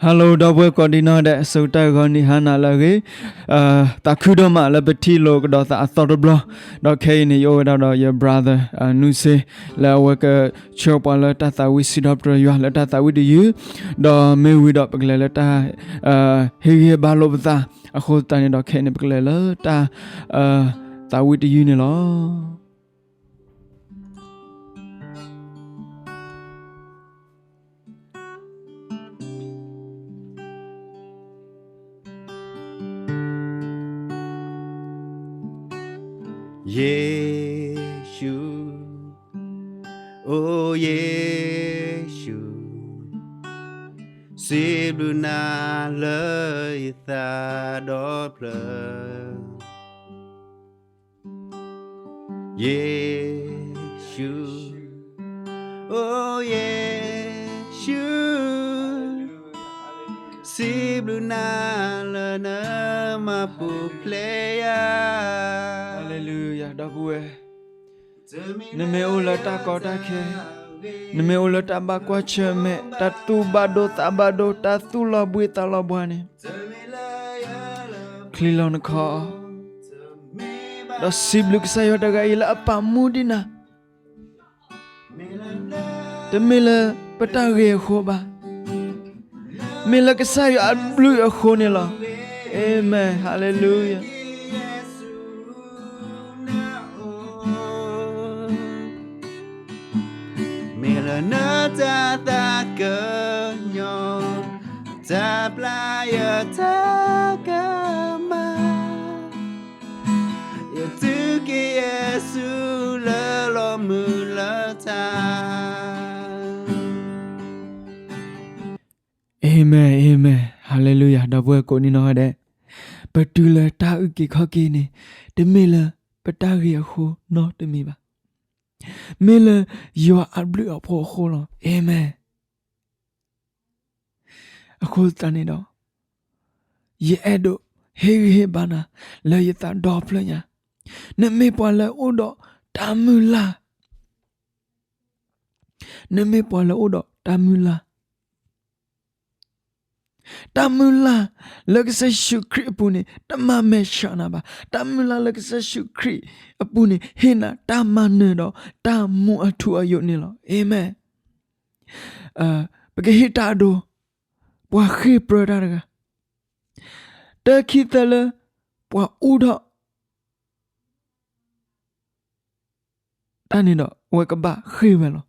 Hello ဒီပုၢ်ဝဲၢ်ကိးဒံနီၢ်ဒဲး ဆိၣ်ဂ့ၤတၢ်ဂီၤနံၤဟါနၤလၢအဂ့ၤ, သးခုဒိၣ်မးလၢပထံၣ်လိာ်ကဒီးသးအသီတဘျီ, ဒီးခဲအံၤန့ၣ် ယအိၣ်ဝဲဒၣ်ဒီးယ brother နူစ့ လၢအဝဲကဆှၢပှၤလၢတၢ်သးဝံၣ်စံးထီၣ်ပတြၢၤယွၤလၢတၢ်သးဝံၣ်တယုၢ်, ဒီးမ့ၢ်ဝံၤဒီးပကလဲၤလၢတၢ် ဟ့ၣ်ဂံၢ်ဟ့ၣ်ဘါလိာ်ပသး, အဃိသတးန့ၣ်ဒီးခဲအံၤန့ၣ် ပကလဲၤလၢတၢ် သးဝံၣ်တယုၢ်န့ၣ်လီၤ. ယ့ၣ်ၡူး, အိ ယ့ၣ်ၡူး, စံးဘျုးနၤလၢယသးဒီဖျၢၣ် ယ့ၣ်ၡူး, အိ ယ့ၣ်ၡူး, စံးဘျုးနၤလၢနမၤပူၤဖျဲးယၤ. Hallelujah ဒီပုၢ်ဝဲၢ်, နမ့ၢ်အိၣ်လၢတၢ်ကီတၢ်ခဲ, နမ့ၢ်အိၣ်လၢတၢ်ဘၣ်ကွၢ်ဆၢၣ်မဲာ်, တၢ်သူၣ်ဘၣ်ဒိသးဘၣ်ဒိ, တၢ်သူၣ်လီၤဘှံးသးလီၤဘှါန့ၣ်, ချံးလီၤနခီၣ်, ဒီးစံးဘျုးကစၢ်ယွၤတဂၤအံၤလၢအပာ်မူဒံးနၤ, တမ့ၢ်လၢပတၢ်ဂ့ၤအဃိဘၣ်, မ့ၢ်လၢကစၢ်ယွၤအဘျုးအဃိန့ၣ်လီၤ. Amen, hallelujah. မ့ၢ်လၢနတၢ်သးကညီၤ, တၢ်ပျၢ်ယတၢ်ကမၣ်, ယစူၢ်က့ၤယ့ၣ်ၡူးလၢလီၤမုၢ်လၢ်တၢ် Amen, amen, hallelujah ဒီပုၢ်ဝဲၢ်ကိးဒံနီၢ်ဒဲး, ပတုၤလၢတၢ်အုၣ်က့ၤခီၣ်က့ၤန့ၣ်, တမ့ၢ်လၢပတၢ်ဂ့ၤအဃိနီတမံၤဘၣ်, မ့ၢ်လၢယွၤအဘျုးအဖှိၣ်အဃိလီၤ. Amen. အဃိသတးန့ၣ်ဒီး, ယအဲၣ်ဒိးဟ့ၣ်ဂံၢ်ဟ့ၣ်ဘါနၤ လၢယသးဒီဖျၢၣ်ညါ, နမ့ၢ်ပှၤလၢအိၣ်ဒီးတၢ်မုၢ်လၢ်, နမ့ၢ်ပှၤလၢအိၣ်ဒီးတၢ်မုၢ်လၢ်, တၢ်မုၢ်လၢ်လၢကစၢ်ယ့ၣ်ၡူးခရံာ်အပူၤန့ၣ် တမၤမဲာ်ဆှးနၤဘၣ်. တၢ်မုၢ်လၢ်လၢကစၢ်ယ့ၣ်ၡူးခရံာ်အပူၤန့ၣ် ဟ့ၣ်နၤတၢ်မၤနၢၤဒီးတၢ်မူအထူအယိာ်န့ၣ်လီၤ. Amen. ပကဟ့ၣ်တၢ်အဒိ, ပှၤဃ့ၢ်ပြၢတၢ်တဂၤ, တၢ်ခံသၢလၢ ပှၤအူထီၣ် တၢ်န့ၣ်ဒီး အဝဲကဘၣ်ဃ့ၢ်ဝဲလီၤ.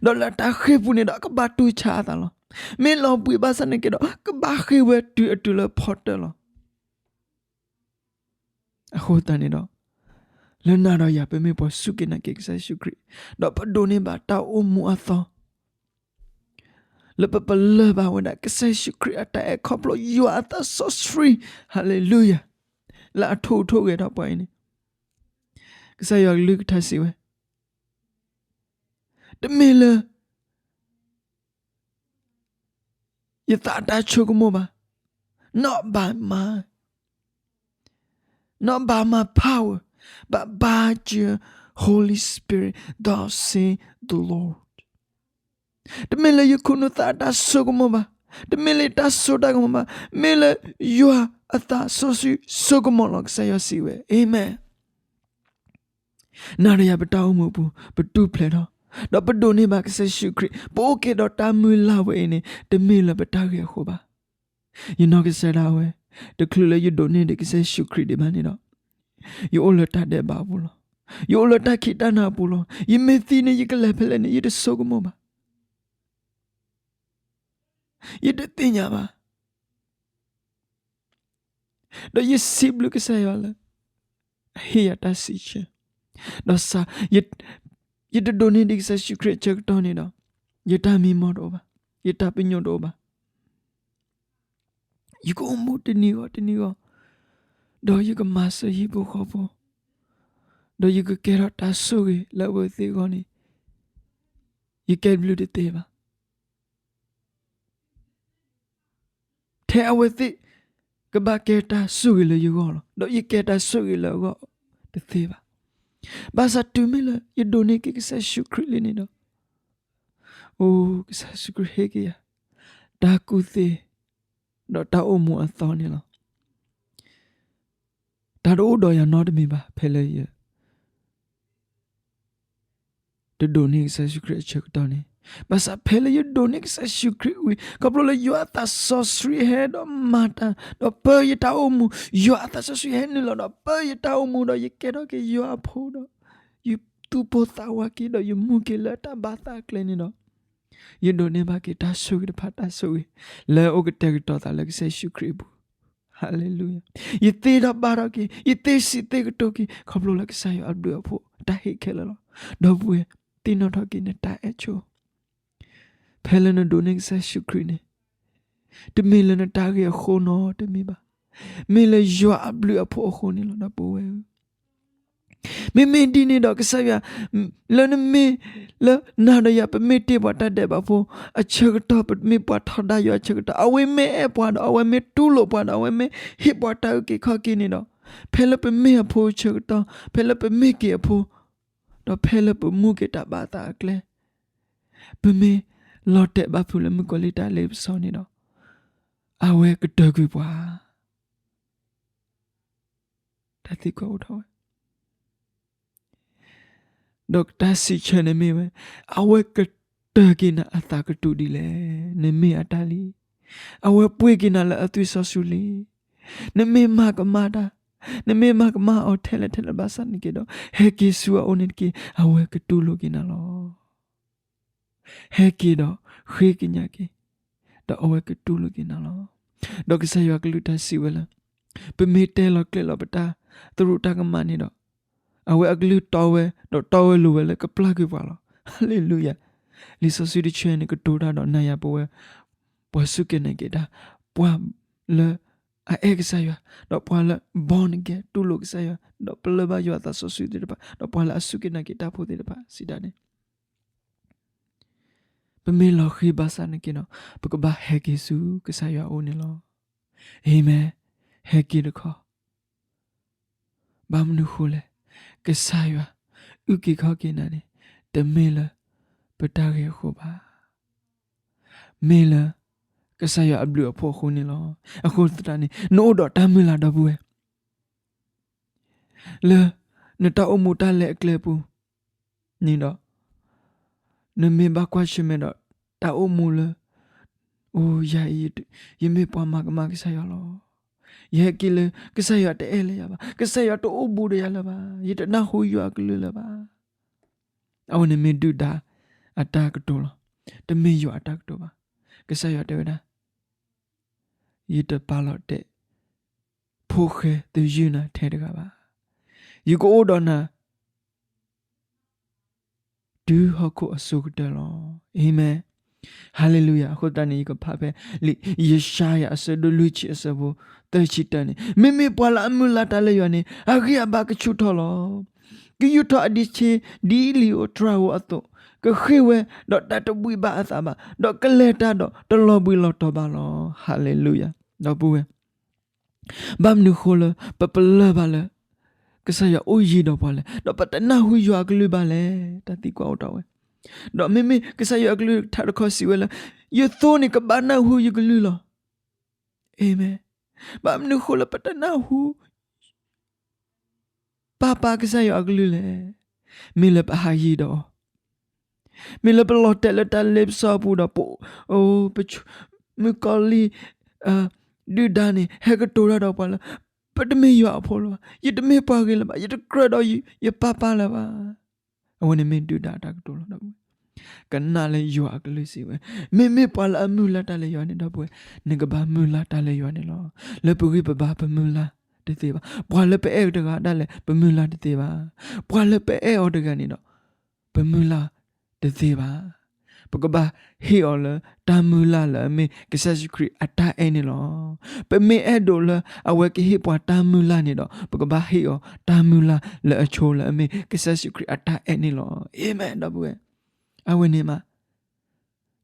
ဒီးလၢတၢ်ဃ့ၢ်ပူၤန့ၣ်ဒီး ကဘၣ်တူၢ်ဆါအသးလီၤ. မ့ၢ်လီၤဘှံးဘၣ်ဆၣ်န့ၣ်က့ၤဒီး ကဘၣ်ဃ့ၢ်ဝဲတုၤအတုၤလၢဖီတၢၣ်လီၤ. အဃိသတးန့ၣ်ဒီး, လၢနၤဒီးယၤ ပမ့ၢ်ပှၤစူၢ်က့ၤနာ်က့ၤကစၢ်ယ့ၣ်ၡူးခရံာ်, ဒီးပဒိးန့ၢ်ဘၣ်တၢ်အိၣ်မူအသီ လၢပပလၢၢ်ဘၣ်ဝဲဒၣ် ကစၢ်ယ့ၣ်ၡူးခရံာ်အတၢ်အဲၣ်ခီဖျိယွၤအသးစီဆှံ, hallelujah, လၢအထိၣ်ထိၣ်ဂဲၤထီၣ်ပှၤအံၤန့ၣ်, ကစၢ်ယွၤကလုၢ်ကထါစံးဝဲ, တမ့ၢ်လၢ ယသးအတၢ်ဆိကမိၣ်ဘၣ်, not by my, not by my power, but by your Holy Spirit, thus says the Lord. တမ့ၢ်လၢယခိၣ်နူာ်သးအတၢ်ဆိကမိၣ်ဘၣ်, တမ့ၢ်လၢယတၢ်စိတၢ်ကမီၤဘၣ်, မ့ၢ်လၢယွၤအသးစီဆှံဆိကမိၣ်လီၤ ကစၢ်ယွၤစံးဝဲ. Amen. နၤဒီးယၤပတၢ်အိၣ်မူအပူၤ ပတူၢ်ဖျဲးထီၣ်, ဒီးပဒိးန့ၢ်ဘၣ်ကစၢ်ယ့ၣ်ၡူးခရံာ်, ပအိၣ်က့ၤဒီးတၢ်မုၢ်လၢ်ဝဲအံၤန့ၣ် တမ့ၢ်လၢပတၢ်ဂ့ၤအဃိဘၣ်. ယနီၢ်ကစၢ်ဒၣ်ဝဲ, တချုးလၢယဒိးန့ၢ်ဒံးကစၢ်ယ့ၣ်ၡူးခရံာ်ဒံးဘၣ်န့ၣ်ဒီး, ယအိၣ်လၢတၢ်ဒဲးဘးအပူၤလီၤ. ယအိၣ်လၢတၢ်ခံးတၢ်နၤအပူၤလီၤ. ယမ့ၢ်သံန့ၣ် ယကလဲၤဖဲလဲၣ်န့ၣ် ယတဆိကမိၣ်ဘၣ်. ယတသ့ၣ်ညါဘၣ်. ဒီးယစံးဘျုးကစၢ်ယွၤလၢ အဟ့ၣ်ယၤတၢ်စံးဆၢ, ဒီး ယတဒိးန့ၢ်ဒံးကစၢ်ယ့ၣ်ၡူးခရံာ်အဆၢကတီၢ်န့ၣ်ဒီး, ယတၢ်မံမီၢ်တအိၣ်ဘၣ်, ယတၢ်ပညိၣ်တအိၣ်ဘၣ်. ယကအိၣ်မူတနံၤဂီၢ်တနံၤဂီၢ်, ဒီးယကမၤစၢၤဟံၣ်ဖိဃီဖိ, ဒီးယကကဲထီၣ်တၢ်ဆိၣ်ဂ့ၤလၢအဝဲသ့ၣ်အဂီၢ်န့ၣ်, ယကဲဘျုးတသ့ဘၣ်. ထဲအဝဲသ့ၣ်ကဘၣ်ကဲတၢ်ဆိၣ်ဂ့ၤလၢယဂီၢ်လီၤ. ဒီးယကဲတၢ်ဆိၣ်ဂ့ၤလၢအဂီၢ်တသ့ဘၣ်. ဘၣ်ဆၣ်တုၤမ့ၢ်လၢယဒိးန့ၢ်က့ၤကစၢ်ယ့ၣ်ၡူးခရံာ်လံန့ၣ်ဒီး, အိ, ကစၢ်ယ့ၣ်ၡူးခရံာ်ဟ့ၣ်က့ၤယၤ တၢ်ကူၣ်သ့, ဒီးတၢ်အိၣ်မူအသီန့ၣ်လီၤ. တၢ်တအိၣ်ဒီးယၤနီတမံၤဘၣ် ဖဲလၢယ တဒိးန့ၢ်ကစၢ်ယ့ၣ်ၡူးခရံာ်အဆၢကတီၢ်န့ၣ်, ဘၣ်ဆၣ်ဖဲလၢယဒိးန့ၢ်ကစၢ်ယ့ၣ်ၡူးခရံာ်ဝံၤ ခီဖျိလၢယွၤအသးစီဆှံဟဲဒီးမၤတၢ် ဒီးပၢယတၢ်အိၣ်မူ, ယွၤအသးစီဆှံဟဲနုာ်လီၤဒီးပၢယတၢ်အိၣ်မူဒီး ယကဲထီၣ်က့ၤယွၤအဖိဒီး ယသူၣ်ပိၢ်သးဝးက့ၤဒီးယမူက့ၤလၢတၢ်ဘၣ်သးအကျဲန့ၣ်ဒီး ယဒိးန့ၢ်ဘၣ်က့ၤတၢ်ဆိၣ်ဂ့ၤတဖၣ် တၢ်ဆိၣ်ဂ့ၤ လၢအအိၣ်ကတဲာ်ကတီၤသးလၢကစၢ်ယ့ၣ်ၡူးခရံာ်အပူၤ. ဟါလ့လူယၤ, ယသ့ထီၣ်ဘၣ်ထီၣ်က့ၤ, ယသ့စံးသ့ကတိၤက့ၤ ခီဖျိလၢကစၢ်ယွၤအဘျုးအဖှိၣ် တၢ်ဟ့ၣ်ခဲလၢာ်လီၤ. ဒီပုၢ်ဝဲၢ်, သ့ၣ်နီၣ်ထီၣ်က့ၤနတၢ်အဲၣ်ဆိ ဖဲလၢနဒိးန့ၢ်ကစၢ်ယ့ၣ်ၡူးခရံာ်န့ၣ်, တမ့ၢ်လၢနတၢ်ဂ့ၤအဃိနီတမံၤဘၣ်, မ့ၢ်လၢယွၤအဘျုးအဖှိၣ်အဃိန့ၣ်လီၤ ဒီပုၢ်ဝဲၢ်ဧၢ. မ့မ့ၢ်ဒ်န့ၣ်ဒီးကစၢ်ယွၤ, လၢနမ့ၢ်, လၢနၤဒီးယၤ ပမ့ၢ်တ့ၢ်ပှၤတၢ်ဒဲးဘးဖိအဆၢကတီၢ် ပမ့ၢ်ပှၤထီဒါယွၤအဆၢကတီၢ် အဝဲမ့ၢ်အဲၣ်ပှၤဒီး အဝဲမ့ၢ်တူၢ်လိာ်ပှၤဒီး အဝဲမ့ၢ်ဟ့ၣ်ပှၤတၢ်အုၣ်က့ၤခီၣ်က့ၤန့ၣ်ဒီး, ဖဲလၢပမ့ၢ်အဖိအဆၢကတီၢ်, ဖဲလၢပမ့ၢ်က့ၤအဖိ, ဒီးဖဲလၢပမူက့ၤတၢ်ဘၣ်သးအကျဲ, ပမ့ၢ်လီၤတဲာ်ဘၣ်ဖုးလၢမုၣ်ကီၤလံၢ်တၢ်လ့ပစီန့ၣ်ဒီး, အဝဲကတၢၢ်ကွံာ်ပှၤ တၢ်သံကွၢ်အိၣ်ထီၣ်ဝဲ, ဒီးတၢ်စံးဆၢန့ၣ်မ့ၢ်ဝဲ, အဝဲကတၢၢ်က့ၤနၤအသးကတုၤဒ်လဲၣ်, နမ့ၢ်အတၢ်လံ. အဝဲပှ့ၤက့ၤနၤလၢအသွံၣ်စီဆှံလံ. နမ့ၢ်မၤကမၣ်တၢ်, နမ့ၢ်မၤကမၣ်အီၤထဲလဲၣ်ထဲလဲၣ်ဘၣ်ဆၣ်န့ၣ်က့ၤဒီး, ဟဲက့ၤဆူအအိၣ်န့ၣ်တက့ၢ်, အဝဲကတူၢ်လိာ်က့ၤနၤလီၤ. ဟဲက့ၤဒီးဃ့ကညးက့ၤ, ဒီးအဝဲကတူၢ်လိာ်က့ၤနၤလီၤ. ဒီးကစၢ်ယွၤကလုၢ်တၢ်စံးဝဲလၢ, ပမ့ၢ်တဲလီၤကျဲလီၤပတၢ်သရူးတၢ်ကမၣ်န့ၣ်ဒီး, အဝဲအကလုၢ်တီဝဲ, ဒီးတီဝဲလိၤဝဲလၢကပျၢ်ကွံာ်ပှၤလီၤ. ဟါလ့လူယၤ, လံာ်စီဆှံတဆၢန့ၣ် ကတိၤတၢ်ဒီးနၤယၤပဝဲ, ပှၤစူၢ်က့ၤနာ်က့ၤတၢ်, ပှၤလၢအအဲၣ်ကစၢ်ယွၤ, ဒီးပှၤလၢ born again တူၢ်လိာ်ကစၢ်ယွၤ, ဒီးပလၢၢ်ဘၣ်ယွၤအသးစီဆှံသ့ၣ်တဖၣ်, ဒီးပှၤလၢအစူၢ်က့ၤနာ်က့ၤတၢ်ဖိသ့ၣ်တဖၣ် စံးတၢ်န့ၣ် ပမ့ၢ်လီၤဃံၤဘၣ်ဆၣ်န့ၣ်က့ၤဒီး, ပကဘၣ်ဟဲက့ၤဆူကစၢ်ယွၤအအိၣ်န့ၣ်လီၤ. အၤမ့ၣ်, ဟဲက့ၤတခီ, ဘၣ်မနုၤဃိလဲၣ်, ကစၢ်ယွၤအုၣ်က့ၤခီၣ်က့ၤနၤန့ၣ်, တမ့ၢ်လၢပတၢ်ဂ့ၤအဃိဘၣ်, မ့ၢ်လၢကစၢ်ယွၤအဘျုးအဖှိၣ်အဃိန့ၣ်လီၤ. အဃိသတးန့ၣ် နအိၣ်ဒီးတၢ်မုၢ်လၢ်ဒီပုၢ်ဝဲၢ် လၢနတၢ်အိၣ်မူတၢ်လဲၤအကျဲပူၤန့ၣ်ဒီး, နမ့ၢ်ဘၣ်ကွၢ်ဆၢၣ်မဲာ်ဒီးတၢ်အိၣ်မူလၢ, အိ ယၤအံၤ, ယမ့ၢ်ပှၤမၤကမၣ်ကစၢ်ယွၤလီၤ. ယဟဲက့ၤလၢကစၢ်ယွၤတအဲၣ်လၢယၤဘၣ်, ကစၢ်ယွၤတအိၣ်ဘူးဒီးယၤလၢၤဘၣ်, ယတနၢ်ဟူယွၤအကလုၢ်လၢၤဘၣ်. အဝဲန့ၣ်မ့ၢ်ဒုၣ်ဒါအတၢ်ကတိၤလီၤ. တမ့ၢ်ယွၤအတၢ်ကတိၤဘၣ်. ကစၢ်ယွၤတဲဝဲဒၣ်, ယတပာ်လီၤတဲာ်ဖိၣ်ဃဲသယုၢ်နၤထဲတဂၤဘၣ်. ယကအိၣ်ဒီးနၤ တုၤဟီၣ်ခိၣ်အစိၤကတၢၢ်လီၤ. အၤမ့ၣ်, ဟါလ့လူယၤ. အဃိသတးန့ၣ် ယကဖးဖဲလံာ်ယၡါယၤအဆၢဒိၣ်လွံၢ်ဆံအဆၢဖိသၢဆံတၢန့ၣ်, မ့မ့ၢ်ပှၤလၢအမုၢ်လၢ်တၢ်လၢယွၤန့ၣ် အဂံၢ်အဘါကဆူၣ်ထီၣ်လီၤ. ကယူးထီၣ်အဒံးဆှံဒ်လံာ်ဧိၤတြၤဧိၤအသိး, ကဃ့ၢ်ဝဲဒီးတၢ်တဘှံးဘၣ်အသးဘၣ်, ဒီးကလဲၤတၢ်ဒီးတလီၤဘှံးလီၤတီၤဘၣ်လီၤ. ဟါလ့လူယၤ. ဒီပုၢ်ဝဲၢ် ဘၣ်မနုၤဃိလၢပပလၢၢ်ဘၣ်လၢ ကစၢ်ယွၤအိၣ်ယံၤဒီးပှၤလဲၣ်, ဒီးပတနၢ်ဟူယွၤအကလုၢ်ဘၣ်လဲၣ်. တၢ်သံကွၢ်အိၣ်ထီၣ်ဝဲ, ဒီးမ့မ့ၢ်ကစၢ်ယွၤအကလုၢ်ထါတခီစံးဝဲလၢ, ယသိန့ၣ်ကဘၣ်နၢ်ဟူယကလုၢ်လီၤ. အၤမ့ၣ်. ဘၣ်မနုၤဃိလၢပတနၢ်ဟူ ပၢ်ပၢ်ကစၢ်ယွၤအကလုၢ်လဲၣ်. မ့ၢ်လၢပဟးယံၤဒီးအီၤ, မ့ၢ်လၢပလီၤတဲာ်လၢတၢ်လ့ပစီအပူၤဒီး ပအိၣ်, ပဆိ, မုၣ်ကီၤလံၢ် ဒုၣ်ဒါန့ၣ် ဟဲကတိၤတၢ်ဒီးပှၤလၢ, ပတမ့ၢ်ယွၤအဖိလၢၤဘၣ်, ယတမ့ၢ်ပှၤဂ့ၤလၢၤဘၣ်, ယတကြၢးဒီးယပၢ်ပၢ်လၢၤဘၣ်. အဝဲန့ၣ်မ့ၢ်ဒုၣ်ဒါအတၢ်ကတိၤလီၤ. ကနၣ်လၢယွၤအကလုၢ်စံးဝဲ, မ့မ့ၢ်ပှၤလၢအမုၢ်လၢ်တၢ်လၢယွၤန့ၣ် ဒီပုၢ်ဝဲၢ်, နကဘၣ်မုၢ်လၢ်တၢ်လၢယွၤန့ၣ်လီၤ. လၢပဂံၢ်ပဘါပမုၢ်လၢ်တသ့ဘၣ်. ပှၤလၢပအဲၣ်တဂၤဒၣ်လဲာ် ပမုၢ်လၢ်တသ့ဘၣ်. ပှၤလၢပအဲၣ်အီၤတဂၤန့ၣ်ဒီး ပမုၢ်လၢ်တသ့ဘၣ်. ပကဘၣ်ဟ့ၣ်အီၤလၢတၢ်မုၢ်လၢ်လၢအမ့ၢ်ကစၢ်ယ့ၣ်ၡူးခရံာ်အတၢ်အဲၣ်န့ၣ်လီၤ. ပမ့ၢ်အဲၣ်ဒိးလၢအဝဲကဟ့ၣ်ပှၤတၢ်မုၢ်လၢ်န့ၣ်ဒီး ပကဘၣ်ဟ့ၣ်အီၤတၢ်မုၢ်လၢ်လၢအဆိလၢအမ့ၢ်ကစၢ်ယ့ၣ်ၡူးခရံာ်အတၢ်အဲၣ်န့ၣ်လီၤ. အၤမ့ၣ် ဒီပုၢ်ဝဲၢ်. အဝဲန့ၣ်မး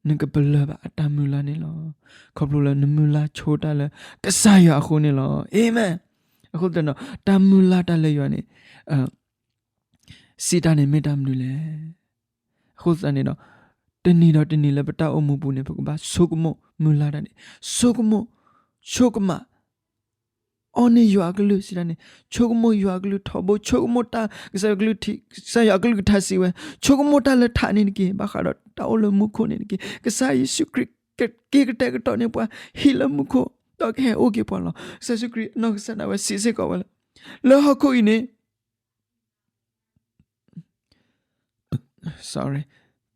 နကပလၢၢ်ဘၣ်အတၢ်မုၢ်လၢ်န့ၣ်လီၤ. ခီဖျိလၢနမုၢ်လၢ်ဆိတၢ်လၢကစၢ်ယွၤအဃိန့ၣ်လီၤ. အၤမ့ၣ်. အဃိသတးဒီး တၢ်မုၢ်လၢ်တၢ်လၢယွၤန့ၣ် စံးတၢ်န့ၣ်မ့ၢ်တၢ်မနုၤလဲၣ်. အဃိသတးန့ၣ်ဒီး တနံၤဒီးတနံၤလၢပတၢ်အိၣ်မူပူၤန့ၣ် ပကဘၣ်ဆိကမိၣ်မုၢ်လၢ်တၢ်န့ၣ်, ဆိကမိၣ် ဆိကမိၣ် အီၣ်န့ၢ်ယွၤအကလုၢ်စံးဒၣ်န့ၣ်, ဆိကမိၣ်ယွၤအကလုၢ်ထီဘိ, ဆိကမိၣ်တၢ်ကစၢ်ယွၤကလုၢ်ထံ, ကစၢ်ယွၤအကလုၢ်ကထါစံးဝဲ, ဆိကမိၣ်တၢ်လၢထးန့ၣ်တက့ၢ်. ဘၣ်ဃးဒီးတၢ်အိၣ်လၢမူခိၣ်န့ၣ်တက့ၢ်. ကစၢ်ယ့ၣ်ၡူးခရံာ်ကက့ၤကတဲာ်ကတီၤန့ၢ်ပှၤဟံၣ်လၢမူခိၣ်, ဒီးကဟဲအိၣ်က့ၤပှၤလီၤ. ကစၢ်ယ့ၣ်ၡူးခရံာ်အနီၢ်ကစၢ်ဒၣ်ဝဲစံးစ့ၢ်ကီးဝဲလၢ လၢဟီၣ်ခိၣ်အံၤန့ၣ်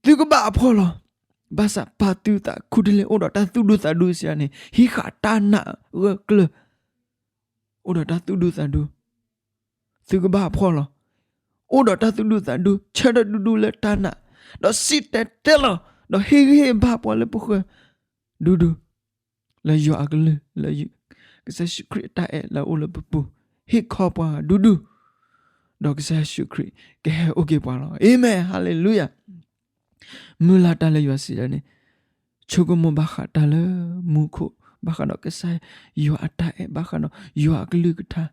သုကဘၣ်အဖှီၣ်လီၤ. ဘၣ်ဆၣ်ပာ်သုသးခူတလ့ၢ် အိၣ်ဒီးတၢ်သူၣ်ဒူသးဒူစံးဒၣ်န့ၣ်, ဟံးဃာ်တၢ်နာ်ဂၢၢ်ကျၢၢ်, အိၣ်ဒီးတၢ်သူၣ်ဒူသးဒူ, သုကဘၣ်အဖှီၣ်လီၤ. အိၣ်ဒီးတၢ်သူၣ်ဒူသးဒူ, ဆၢထၢၣ်ဒူဒူလၢတၢ်နာ်, ဒီးစံၣ်တဲၤတဲလီၤ, ဒီးဟ့ၣ်ဂံၢ်ဟ့ၣ်ဘါပှၤလၢပဃၢၤဒူဒူ လၢယွၤအကလုၢ်, လၢကစၢ်ယ့ၣ်ၡူးခရံာ်အတၢ်အဲၣ်လၢအအိၣ်လၢပပူၤ, ဟ့ၣ်ခီပှၤဒူဒူ, ဒီးကစၢ်ယ့ၣ်ၡူးခရံာ်ကဟဲအိၣ်က့ၤပှၤလီၤ. အၤမ့ၣ်, ဟါလ့လူယၤ. မုၢ်လၢ်တၢ်လၢယွၤစံးဒၣ်န့ၣ်, ဆိကမိၣ်ဘၣ်ဃးတၢ်လၢမူခိၣ်, ဘၣ်ဃးဒီးကစၢ်ယွၤအတၢ်အဲၣ်, ဘၣ်ဃးဒီးယွၤအကလုၢ်ကထါ,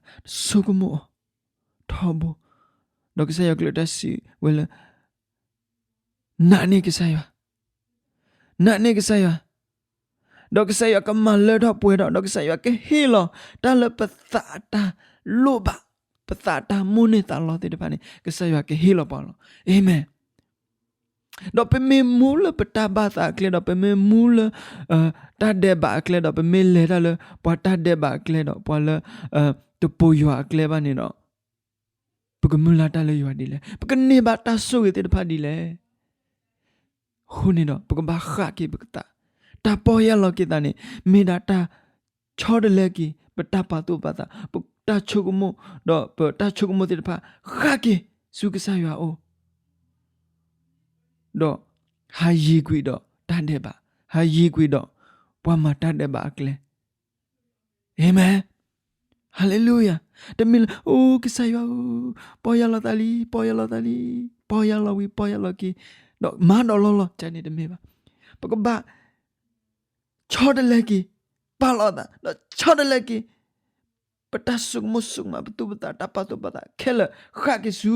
ဆိကမိၣ်အီၤထီဘိ, ဒီးကစၢ်ယွၤကလုၢ်ကထါစံးဝဲလၢ နာ်န့ၢ်ကစၢ်ယွၤ, နာ်န့ၢ်ကစၢ်ယွၤ, ဒီးကစၢ်ယွၤကမၤလၢထီၣ်ပှဲၤထီၣ်, ဒီးကစၢ်ယွၤကဟ့ၣ်လီၤတၢ်လၢပသးအတၢ်လိၣ်ဘၣ်, ပသးအတၢ်မိၣ်န့ၢ်သးလီသ့ၣ်တဖၣ်န့ၣ် ကစၢ်ယွၤကဟ့ၣ်လီၤပှၤလီၤ. အၤမ့ၣ်. ဒီးပမ့ၢ်မူလၢပတၢ်ဘၣ်သးအကျဲ, ဒီးပမ့ၢ်မူလၢ တၢ်ဒဲးဘးအကျဲ, ဒီးပမ့ၢ်လဲၤတၢ်လၢပှၤတၢ်ဒဲးဘးအကျဲ, ဒီးပှၤလၢ တပိာ်ယွၤအကျဲဘၣ်န့ၣ်ဒီး ပကမုၢ်လၢ်တၢ်လၢယွၤဒ်လဲၣ်, ပကန့ၢ်ဘၣ်တၢ်ဆိၣ်ဂ့ၤသ့ၣ်တဖၣ်ဒ်လဲၣ်. အဃိန့ၣ်ဒီး ပကဘၣ်ဃၣ်က့ၤပသး, တၢ်ပီၢ်ယၢ်လီၤက့ၤသးန့ၣ် မ့ၢ်ဒၣ်တၢ်ဆီတလဲက့ၤ ပတၢ်ပာ်သူၣ်ပာ်သး, ပတၢ်ဆိကမိၣ်, ဒီးပတၢ်ဆိကမိၣ်သ့ၣ်တဖၣ် ဃၣ်က့ၤဆူကစၢ်ယွၤအအိၣ်, ဒီးဟးယံၤကွံာ်ဒီးတၢ်ဒဲးဘး, ဟးယံၤကွံာ်ဒီးပှၤမၤတၢ်ဒဲးဘးအကျဲ. အၤမ့ၣ်, ဟါလ့လူယၤ. တမ့ၢ်လၢ အိ ကစၢ်ယွၤဧၢ, ပီၢ်ယၢ်လီၤသးလံ, ပီၢ်ယၢ်လီၤသးလံ, ပီၢ်ယၢ်လီၤဝံၤ ပီၢ်ယၢ်လီၤက့ၤ, ဒီးမၤဒီးလီၢ်လီၢ် ကန့ၣ်တမ့ၢ်ဘၣ်. ပကဘၣ်ဆီတလဲက့ၤ, ပာ်လီၤသး ဒီးဆီတလဲက့ၤ ပတၢ်ဆိကမိၣ်ဆိကမး, ပသူၣ်ပသး, တၢ်ပာ်သူၣ်ပာ်သးခဲလၢာ် ဃၣ်က့ၤဆူ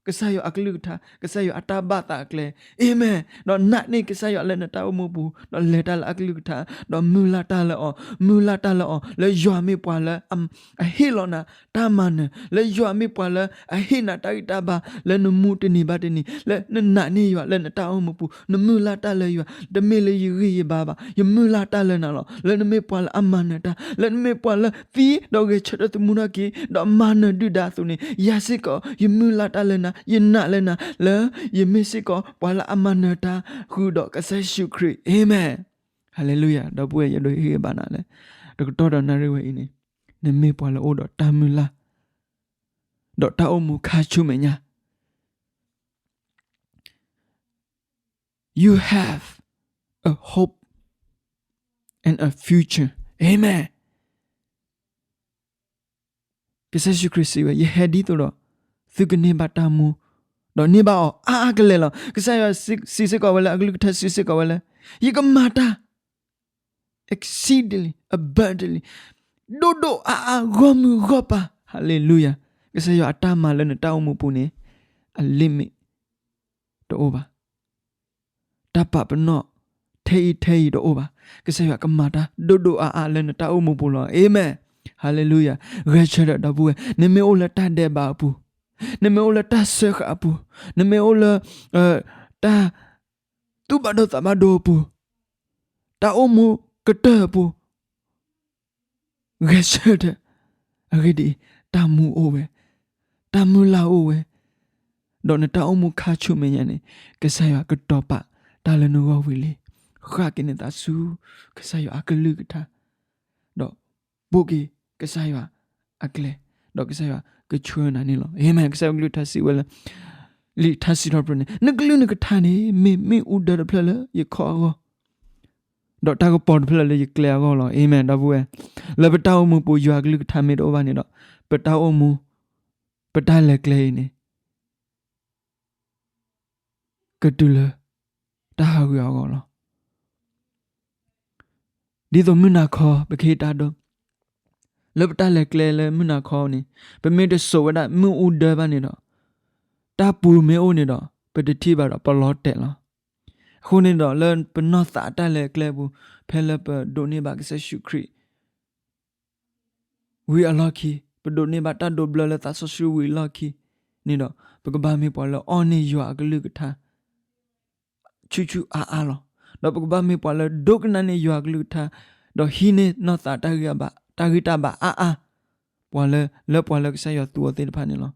ကစၢ်ယွၤအကလုၢ်ကထါ, ကစၢ်ယွၤအတၢ်ဘၣ်သးအကျဲ. အၤမ့ၣ်. ဒီးနာ်န့ၢ်ကစၢ်ယွၤလၢနတၢ်အိၣ်မူပူၤ, ဒီးလဲၤတၢ်လၢအကလုၢ်ကထါ, ဒီးမုၢ်လၢ်တၢ်လၢအီၤ, မုၢ်လၢ်တၢ်လၢအီၤ, လၢယွၤမ့ၢ်ပှၤလၢအဟ့ၣ်လီၤနၤတၢ်မၤနၢၤ, လၢယွၤမ့ၢ်ပှၤလၢအဟ့ၣ်နၤတၢ်ဂံၢ်တၢ်ဘါ လၢနမူတနံၤဘၣ်တနံၤ, လၢနနာ်န့ၢ်ယွၤလၢနတၢ်အိၣ်မူပူၤ, နမုၢ်လၢ်တၢ်လၢယွၤ, တမ့ၢ်လၢယဂံၢ်ယဘါဘၣ်, ယမုၢ်လၢ်တၢ်လၢနၤလီၤ. လၢနမ့ၢ်ပှၤလၢအမၤနၢၤတၢ်, လၢနမ့ၢ်ပှၤလၢသံဒီးဂဲၤဆၢထၢၣ်သမူထီၣ်က့ၤ, ဒီးမၤနၢၤဒုၣ်ဒါအသိးန့ၣ်, ယၤစ့ၢ်ကီး ယမုၢ်လၢ်တၢ်လၢနၤ, ယနာ်လၢနၤ, လၢယမ့ၢ်စ့ၢ်ကီးပှၤလၢအမၤနၢၤတၢ်ဃုာ်ဒီးကစၢ်ယ့ၣ်ၡူးခရံာ်. အၤမ့ၣ်. ဟါလ့လူယၤ. ဒီပုၢ်ဝဲၢ် ယအဲၣ်ဒိးဟ့ၣ်ဂံၢ်ဘါနၤလၢ တကတီၢ်ဒီးနၣ်ရံၣ်ဝဲအံၤန့ၣ်, နမ့ၢ်ပှၤလၢအိၣ်ဒီးတၢ်မုၢ်လၢ် ဒီးတၢ်အိၣ်မူခါဆူမဲာ်ညါ. You have a hope and a future. အၤမ့ၣ်. ကစၢ်ယ့ၣ်ၡူးခရံာ်စံးဝဲ, ယဟဲဒ်သိးဒီး သုကန့ၢ်ဘၣ်တၢ်မူ, ဒီးန့ၢ်ဘၣ်အီၤအါအါကလဲာ်လီၤ. ကစၢ်ယွၤစံးစ့ၢ်ကီးဝဲလၢ အကလုၢ်ကထါစံးစ့ၢ်ကီးဝဲလၢ ယကမၤတၢ် exceedingly abundantly, ဒိၣ်ဒိၣ်အါအါ ဂီၢ်မုၢ်ဂီၢ်ပၤ. ဟါလ့လူယၤ. ကစၢ်ယွၤအတၢ်မၤလၢနတၢ်အိၣ်မူပူၤန့ၣ် အlimitတအိၣ်ဘၣ်. တၢ်ပာ်ပနီၣ်ထဲအံၤထဲအံၤတအိၣ်ဘၣ်. ကစၢ်ယွၤကမၤတၢ်ဒိၣ်ဒိၣ်အါအါလၢနတၢ်အိၣ်မူပူၤလီၤ. အၤမ့ၣ်. ဟါလ့လူယၤ. ဂဲၤဆၢထၢၣ် ဒီပုၢ်ဝဲၢ်, နမ့ၢ်အိၣ်လၢတၢ်ဒဲးဘးအပူၤ, နမ့ၢ်အိၣ်လၢတၢ်စၢဃာ်အပူၤ, နမ့ၢ်အိၣ်လၢ တၢ်သူၣ်ဘၣ်ဒိသးဘၣ်ဒိအပူၤ, တၢ်အိၣ်မူကတၢၢ်အပူၤ, ဂဲၤဆၢထၢၣ်. အဂ့ၢ်ဒ်အံၤ, တၢ်မူအိၣ်ဝဲ, တၢ်မုၢ်လၢ်အိၣ်ဝဲ, ဒီးနတၢ်အိၣ်မူခါဆူမဲာ်ညါန့ၣ် ကစၢ်ယွၤကတီၤပာ်တၢ်လၢနဂီၢ်ဝံၤလံ. ဃၣ်က့ၤနသးဆူကစၢ်ယွၤအကလုၢ်ကထါ, ဒီးပိာ်က့ၤကစၢ်ယွၤအကျဲ, ဒီးကစၢ်ယွၤကဆှၢနၤန့ၣ်လီၤ. အၤမ့ၣ်. ကစၢ်ယွၤကလုၢ်ကထါစံးဝဲလၢ လံာ်ထါစံးထီၣ်ပတြၢၤန့ၣ်, နကလုၢ်နကထါန့ၣ် မ့ၢ်မ့ၣ်အူဒၢတဖျၢၣ်လၢယခီၣ်အဂီၢ်, ဒီးတၢ်ကပီၤတဖျၢၣ်လၢယကျဲအဂီၢ်လီၤ. အၤမ့ၣ်. ဒီပုၢ်ဝဲၢ်, လၢပတၢ်အိၣ်မူပူၤ ယွၤအကလုၢ်ကထါမ့ၢ်တအိၣ်ဘၣ်န့ၣ်ဒီး, ပတၢ်အိၣ်မူ, ပတၢ်လဲၤကျဲအံၤန့ၣ် ကတုၤလၢတၢ်ဟးဂီၤအဂီၢ်လီၤ. ဒ်သိးမုၢ်နၤခီ ပကဟ့ၣ်တၢ်ဒိ, လၢပတၢ်လဲၤကျဲလၢမုၢ်နၤခီန့ၣ်, ပမ့ၢ်တစိာ်ဝဲဒၣ်မ့ၣ်အူဒၢဘၣ်န့ၣ်ဒီး, တၢ်ပူၤမ့ၢ်အိၣ်န့ၣ်ဒီး ပတထံၣ်ဘၣ်ဒီးပလီၤတဲာ်လီၤ. အဃိန့ၣ်ဒီး လၢပနီၢ်သးအတၢ်လဲၤကျဲပူၤ, ဖဲလၢပဒိးန့ၢ်ဘၣ်ကစၢ်ယ့ၣ်ၡူးခရံာ် ဝံၤအလီၢ်ခံ, ပဒိးန့ၢ်ဘၣ်တၢ်ဒိးဘျၢလၢသးစီဆှံဝံၤအလီၢ်ခံန့ၣ်ဒီး, ပကဘၣ်မ့ၢ်ပှၤလၢအီၣ်န့ၢ်ယွၤအကလုၢ်ကထါ ဆူၣ်ဆူၣ်အါအါလီၤ. ဒီးပကဘၣ်မ့ၢ်ပှၤလၢဒိကနၣ်န့ၢ်ယွၤအကလုၢ်ကထါ, ဒီးဟံးန့ၢ်နီၢ်သးတၢ်ဂံၢ်ဘါ, တၢ်ဂံၢ်တၢ်ဘါအါအါ, ပှၤလၢ, လၢပှၤလၢကစၢ်ယွၤသူအီၤသ့ၣ်တဖၣ်န့ၣ်လီၤ.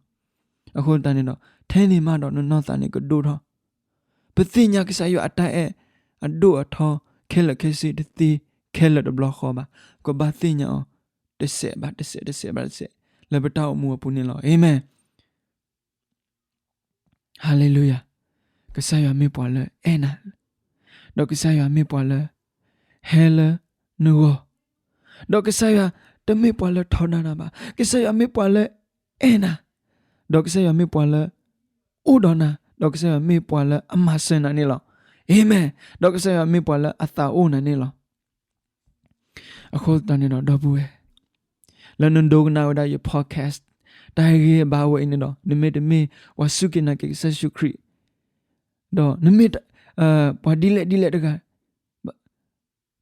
အဃိသတးန့ၣ်ဒီး, ထဲန့ၣ်မးဒီးနနီၢ်သးန့ၣ်ကဒိၣ်ထီၣ်, ပသ့ၣ်ညါကစၢ်ယွၤအတၢ်အဲၣ်အဒိၣ်အထီခဲလၢာ်ခဲဆ့တသ့ခဲလၢာ်တဘျီဃီဘၣ်. ကဘၣ်သ့ၣ်ညါအီၤ တစဲးဘၣ်တစဲး တစဲးဘၣ်တစဲး လၢပတၢ်အိၣ်မူအပူၤန့ၣ်လီၤ. အၤမ့ၣ်. ဟါလ့လူယၤ. ကစၢ်ယွၤမ့ၢ်ပှၤလၢအဲၣ်နၤ, ဒီးကစၢ်ယွၤမ့ၢ်ပှၤလၢဟဲလၢနဂီၢ်, ဒီးကစၢ်ယွၤတမ့ၢ်ပှၤလၢထီဒါနၤဘၣ်. ကစၢ်ယွၤမ့ၢ်ပှၤလၢအဲၣ်နၤ, ဒီးကစၢ်ယွၤမ့ၢ်ပှၤလၢအိၣ်ဒီးနၤ, ဒီးကစၢ်ယွၤမ့ၢ်ပှၤလၢအမၤစၢၤနၤန့ၣ်လီၤ. အၤမ့ၣ်. ဒီးကစၢ်ယွၤမ့ၢ်ပှၤလၢအသးအိၣ်နၤန့ၣ်လီၤ. အဃိသတးန့ၣ်ဒီး ဒီပုၢ်ဝဲၢ်, လၢနဒိကနၣ်ဝဲဒၣ်ယ podcast တၢ်ဟ့ၣ်ဂံၢ်ဟ့ၣ်ဘါဝဲအံၤန့ၣ်ဒီး, နမ့ၢ်တမ့ၢ်ပှၤစူၢ်က့ၤနာ်က့ၤကစၢ်ယ့ၣ်ၡူးခရံာ်, ဒီးနမ့ၢ်, ပှၤဒ်လဲၣ်ဒ်လဲၣ်တဂၤ,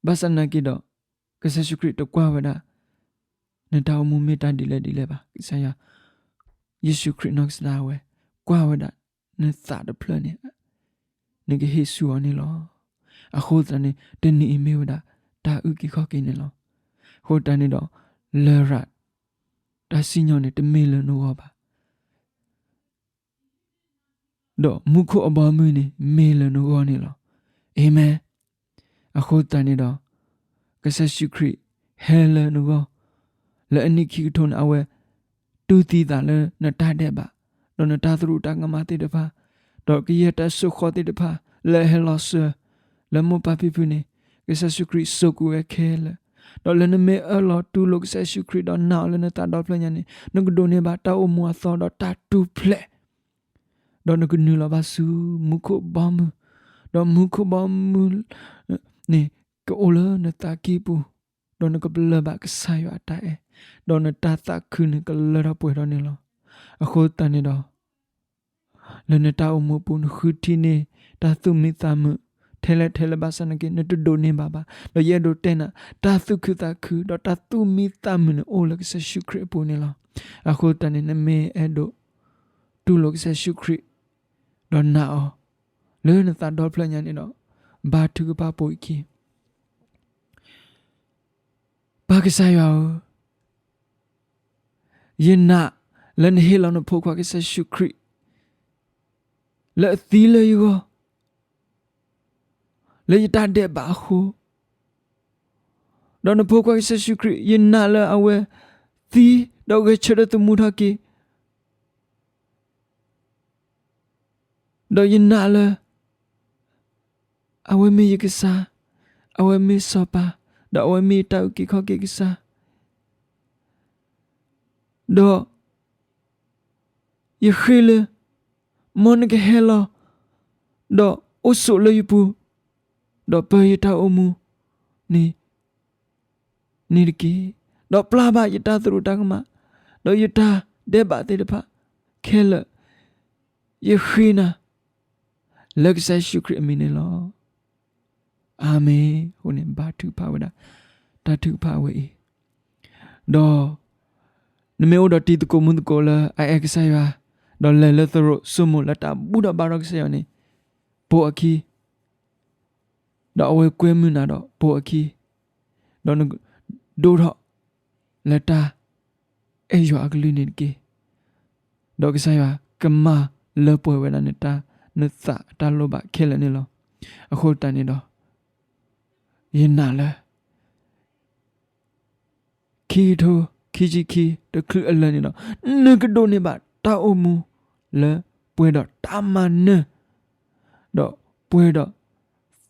ဘၣ်ဆၣ်နာ်က့ၤဒီး, ကစၢ်ယ့ၣ်ၡူးခရံာ်တကွၢ်ဝဲဒၣ် နတၢ်အိၣ်မူမ့ၢ်တၢ်ဒ်လဲၣ်ဒ်လဲၣ်ဘၣ်. ကစၢ်ယွၤ, ယ့ၣ်ၡူးခရံာ်နီၢ်ကစၢ်ဒၣ်ဝဲ, ကွၢ်ဝဲဒၣ်နသးတဖျၢၣ်န့ၣ်, နကဟ့ၣ်ဆူအီၤန့ၣ်လီၤ. အဃိသတးန့ၣ် တနံၤအံၤမ့ၢ်ဝဲဒၣ် တၢ်အုၣ်က့ၤခီၣ်က့ၤန့ၣ်လီၤ. အဃိသတးန့ၣ်ဒီး, လရာ်, တၢ်စံၣ်ညီၣ်န့ၣ် တမ့ၢ်လၢနဂီၢ်ဘၣ်. ဒီးမူခိၣ်အဘီအမုၢ်န့ၣ် မ့ၢ်လၢနဂီၢ်န့ၣ်လီၤ. အၤမ့ၣ်. အဃိသတးန့ၣ်ဒီး, ကစၢ်ယ့ၣ်ၡူးခရံာ်ဟဲလၢနဂီၢ်, လၢအနံၣ်ခံကထိန့ၣ် အဝဲတူၢ်သံသးလၢနတၢ်ဒဲးဘး, ဒီးနတၢ်သရူးတၢ်ကမၣ်သ့ၣ်တဖၣ်, ဒီးကယဲၢ်တၢ်စိၣ်ဃီသ့ၣ်တဖၣ် လၢအဟဲလီၤစၢၤ လၢမိၢ်ပၢ်ဖံဖုန့ၣ်, ကစၢ်ယ့ၣ်ၡူးခရံာ်စိာ်ကွံာ်ဝဲခဲလၢာ်, ဒီးလၢနမ့ၢ်အၢၣ်လီၤတူၢ်လိာ်ကစၢ်ယ့ၣ်ၡူးခရံာ်ဒီးနာ်အီၤလၢနသးဒီဖျၢၣ်ညါန့ၣ်, နကဒိးန့ၢ်ဘၣ်တၢ်အိၣ်မူအသီဒီးတၢ်ထူၣ်ဖျဲး, ဒီးနကနုာ်လီၤဘၣ်ဆူမူခိၣ်ဘီမုၢ်, ဒီးမူခိၣ်ဘီမုၢ်န့ၣ် ကအိၣ်လၢနသးကံၢ်ပူၤ, ဒီးနကပလၢၢ်ဘၣ်ကစၢ်ယွၤအတၢ်အဲၣ်, ဒီးနတၢ်သးခုန့ၣ်ကလၢထီၣ်ပှဲၤထီၣ်န့ၣ်လီၤ. အဃိသတးန့ၣ်ဒီး, လၢနတၢ်အိၣ်မူအပူၤ နဃုထံၣ်န့ၢ်တၢ်သူၣ်မံသးမုာ်ထဲလဲၣ်ထဲလဲၣ်ဘၣ်ဆၣ်နာ်က့ နတဒိးန့ၢ်ဘၣ်ဘၣ်. ဒီးယအဲၣ်ဒိးတဲနၤ, တၢ်သူၣ်ခုသးခု ဒီးတၢ်သူၣ်မံသးမုာ်န့ၣ် အိၣ်လၢကစၢ်ယ့ၣ်ၡူးခရံာ်အပူၤန့ၣ်လီၤ. အဃိသတးန့ၣ် နမ့ၢ်အဲၣ်ဒိးတူၢ်လိာ်ကစၢ်ယ့ၣ်ၡူးခရံာ် ဒီးနာ်အီၤလၢနသးဒီဖျၢၣ်ညါန့ၣ်ဒီး, ဘါထုကဖၣ်ပိာ်ယခံ. ပၢ်ကစၢ်ယွၤဧၢ, ယနာ်လၢနဟ့ၣ်လီၤနဖိခွါကစၢ်ယ့ၣ်ၡူးခရံာ် လၢအသံလၢယဂီၢ် လၢယတၢ်ဒဲးဘးအဃိ, ဒီးနဖိခွါကစၢ်ယ့ၣ်ၡူးခရံာ် ယနာ်လၢအဝဲသံ ဒီးဂဲၤဆၢထၢၣ်သမူထီၣ်က့ၤ ဒီးယနာ်လၢ အဝဲမ့ၢ်ယကစၢ်, အဝဲမ့ၢ်စီၤပၤ, ဒီးအဝဲမ့ၢ်ယတၢ်အုၣ်က့ၤခီၣ်က့ၤကစၢ်, ဒီးယဃ့လၢ မ်နကဟဲလီၤ ဒီးအိၣ်ဆိးလၢယပူၤ, ဒီးပၢယတၢ်အိၣ်မူန့ၣ် န့ၣ်တက့ၢ်. ဒီးပျၢ်ဘၣ်ယတၢ်သရူးတၢ်ကမၣ်, ဒီးယတၢ်ဒဲးဘးသ့ၣ်တဖၣ်ခဲလၢာ်, ယဃ့နၤ လၢကစၢ်ယ့ၣ်ၡူးခရံာ်အမံၤန့ၣ်လီၤ. အၤမ့ၣ်. အဃိန့ၣ် ဘါထုကဖၣ်ဝဲဒၣ် တၢ်ထုကဖၣ်အဝဲအံၤ, ဒီး နမ့ၢ်အိၣ်ဒီးတံၤသကိးမူသကိးလၢအအဲၣ်ကစၢ်ယွၤ, ဒီးလဲၤလၢသရိာ်စိမိၤလၢတၢ်ဘူၣ်ထီၣ်ဘါထီၣ်ကစၢ်ယွၤန့ၣ်, ပိာ်အခံ ဒီးအဝဲကွဲမုာ်နၤဒီးပိာ်အခံ, ဒီးနကဒိၣ်ထီၣ်လၢတၢ်အဲၣ်ယွၤအကလုၢ်န့ၣ်တက့ၢ်. ဒီးကစၢ်ယွၤကမၤလၢပှဲၤဝဲဒၣ်နတၢ်, နသးအတၢ်လိၣ်ဘၣ်ခဲလၢာ်န့ၣ်လီၤ. အဃိသတးန့ၣ်ဒီး ယနာ်လၢ ခံကထိခံဆံခံ တချုးအလၢာ်န့ၣ်ဒီး နကဒိးန့ၢ်ဘၣ်တၢ်အိၣ်မူလၢပှဲၤဒီးတၢ်မၤနၢၤ, ဒီးပှဲၤဒီး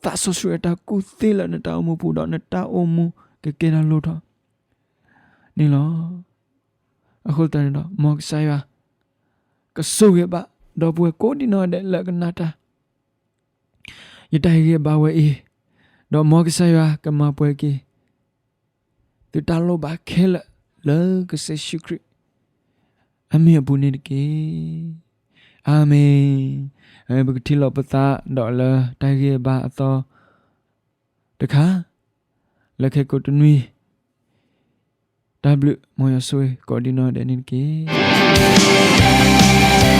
သးစီဆှံအတၢ်ကူၣ်သ့လၢနတၢ်အိၣ်မူပူၤ, ဒီးနတၢ်အိၣ်မူကကဲထီၣ်လိၣ်ထီၣ်န့ၣ်လီၤ. အဃိသတးန့ၣ်ဒီး မ်ကစၢ်ယွၤကဆိၣ်ဂ့ၤဘၣ် ဒီပုၢ်ဝဲၢ်ကိးဒံနီၢ်ဒဲးလၢအကနၣ်တၢ် ယတၢ်ဟ့ၣ်ဂံၢ်ဟ့ၣ်ဘါဝဲအံၤ, ဒီးမ်ကစၢ်ယွၤကမၤပှဲၤက့ၤ သုတၢ်လိၣ်ဘၣ်ခဲလၢာ်လၢကစၢ်ယ့ၣ်ၡူးခရံာ်အမံၤအပူၤန့ၣ်တက့ၢ်. အၤမ့ၣ်. ပကထံၣ်လိာ်ပသးဒီးလၢတၢ်ဟ့ၣ်ဂံၢ်ဟ့ၣ်ဘါအသီတခါ, လၢခဲကိာ်တနွံ, တၢ်ဘျုး မ်ယွၤဆိၣ်ဂ့ၤကိးဒံနီၢ်ဒဲးန့ၣ်တက့ၢ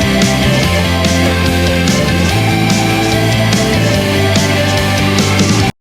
်.